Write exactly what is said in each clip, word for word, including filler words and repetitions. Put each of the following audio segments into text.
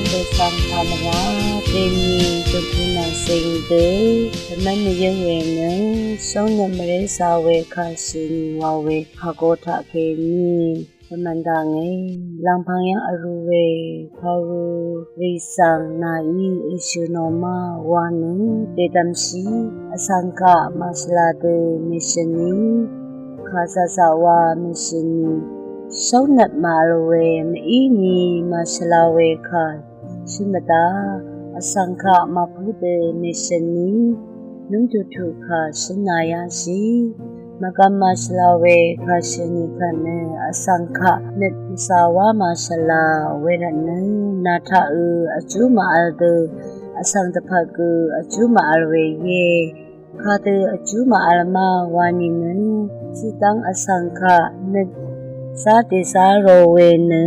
Shvngbe svng pàmvrá dèní dvpvnvng sèng dø dvmv́n mvyǿng we nø shóngnøt mvré za we kàshø̀nì wa we kàgo taq kèní dvmvn dvnge. Lv̀ngpv̀ng yv́ng vrū we Pawru rì svng nàí èshø̀ nò ma wa nø dèdvmshì vsvng kaq màshvla dø mèshø̀nì kà zaqzaq wa mèshø̀nì shóngnøt màvl we mvíni màshvla we kà shøn mvdaq vsvng kaq màpǿ dø mèshø̀nì nǿng tuqtuq kà shøn nà yáshì mvgvm màshvla we kàshø̀nì kvt nø vsvng kaq nøt vsvng wá màshvla we rvt nø nà taq ø vjú màvl dø vsvng dvpvt gø vjú màvl we íe. Kadø vjú màvl ma wa nìnø tiqdv́ng vsvng kaq nøt zá dèzá ro we nø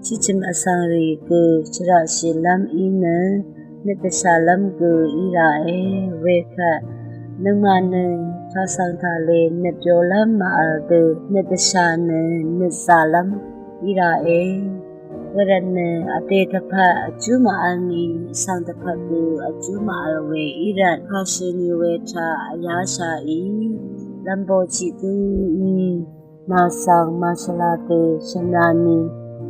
tiqchø̀m vsvng rì gø shvraqshìlv́m í nø nøt dvshàlv́m gø í ràe. Wekvt nøngmaq nø taq svng taq le nøt byolv́m màvl dø nøt dvshà nø nøt zàlv́m í ràe. Wervt nø vdè dvpvt vjú màvl ni vsvng dvpvt gø vjú màvl we í rvt kàshø̀nì we taq vyáshàí lv̀mbò tiq gǿ í nà svng màshvla dø shø̀n rani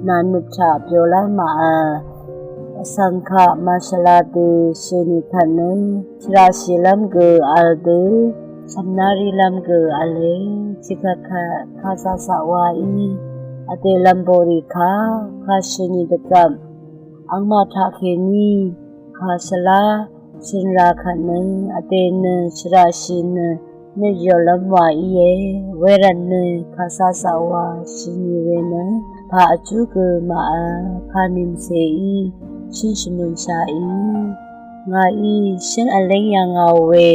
nà nøt taq byolv́m màvl vsvng kaq màshvla dø shø̀nì kvt nø shvraqshìlv́m gø vl dø shv̀mnarílv́m gø vle. Tiqkvt kvt kà zaqzaq wa í vdè lv̀mbò rì kaq kàshø̀nì dvgvp angmaq taq kèní kà shvlá shøn ra kvt nø vdè nø shvraqshì nø nøt yòlv́m wa íe. Wervt nø kà zaqzaq wa shø̀nì we nø pà vjú gø màvl kà nìmcèí shøn shvmø̀nshàí ngàí shøn vléng yà ngà we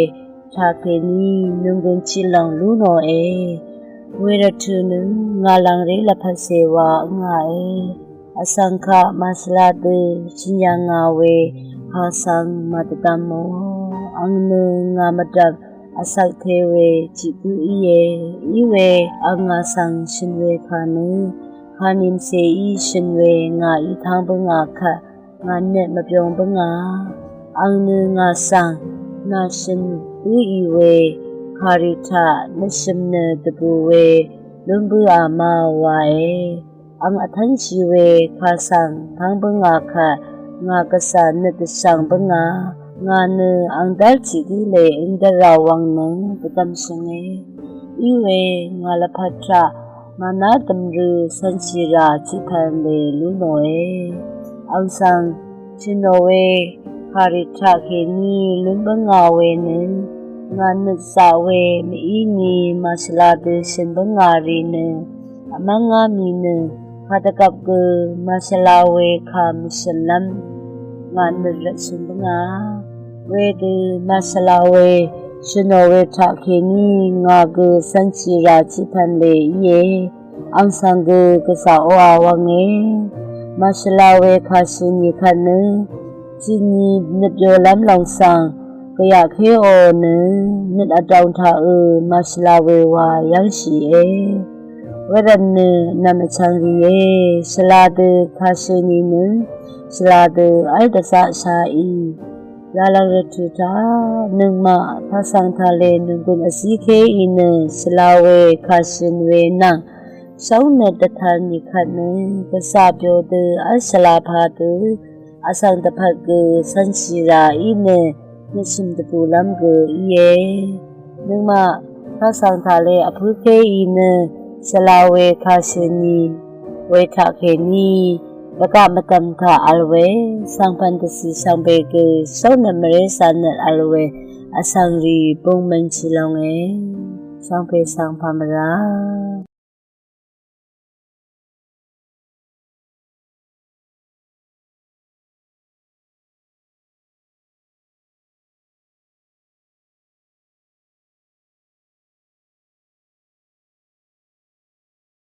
taq kèní nònggùn tiqlòng lú nòe. Wervt tø̀ nø ngà lv̀ngré lvpvt cè wa ǿngàe. Vsvng kaq màshvla dø shø̀n yà ngà we kà svng màdvdvmò. Àng nø ngà mvdv̀m vsvk te we tiq gǿ íe. Í we àng ngà svng shø̀n we kà nø kà nìmcèí shø̀n we ngàí tv́ng bǿngà kvt ngà nøt mvbyong bǿngà. Àng nø ngà svng nà shø̀n gǿ ì we kàrì taq nøtshø̀m nø dvbù we lún bǿà ma wae. Àng vtv́ngshì we kà svng tv́ng bǿngà kvt ngà gvzà nøt dvshv̀ng bǿngà. Ngà nø àng dv́r tiq gǿ lè ǿng dv́r rà wvng nø dvdvm shø̀nge. Í we ngà lvpat taq màná dø̀mrø cv̄nshì rà tiqpv̀n lè lú nòe. Àng svng shø̀n nò we kàrì taq kèní lún bǿngà we nø ngà nøt zaq we mvíni màshvla dø shø̀n bǿngà rì nø vmv́ngá mì nø kà dvgvp gø màshvla we kà mvshø̀nlv́m ngà nøt rvtshø̀n bǿngà. Wedø màshvla we shø̀n nò we taq kèní ngà gø cv̄nshì rà tiqpv̀n lè íe. Àng svng gø gvzà oqà wvnge. Màshvla we kàshø̀nì kvt nø tiqni nøt yolv́m lòng svng gvyaqkéò nø nøt vdòng taq ø màshvla we wa yv́ngshìe. Wervt nø nv̀m vchvng rìe. Shvla dø kàshø̀nì nø shvla dø v́l dvzaqshàì. Yalvng rvtø̀ taq nøngmaq taq svng taq lè nònggùn vzíkéì nø shvla we kàshø̀n we nvng shóngnøt dvtv̄l nì kvt nø gvzà byo dø v́l shvla pa dø vsvng dvpvt gø cv̄nshì rà í nø nøtshø̀m dvbùlv́m gø íe. Nøngmaq taq svng taq lè vpǿkéì nø shvla we kàshø̀nì we taq kèní dvgaq mvdv̀m kà vl we svngpv̀n dvcì shvngbe gø shóngnøt mvré za nøt vl we vsvng rì bung mø̀nshì longe. Shvngbe svng pà mvrá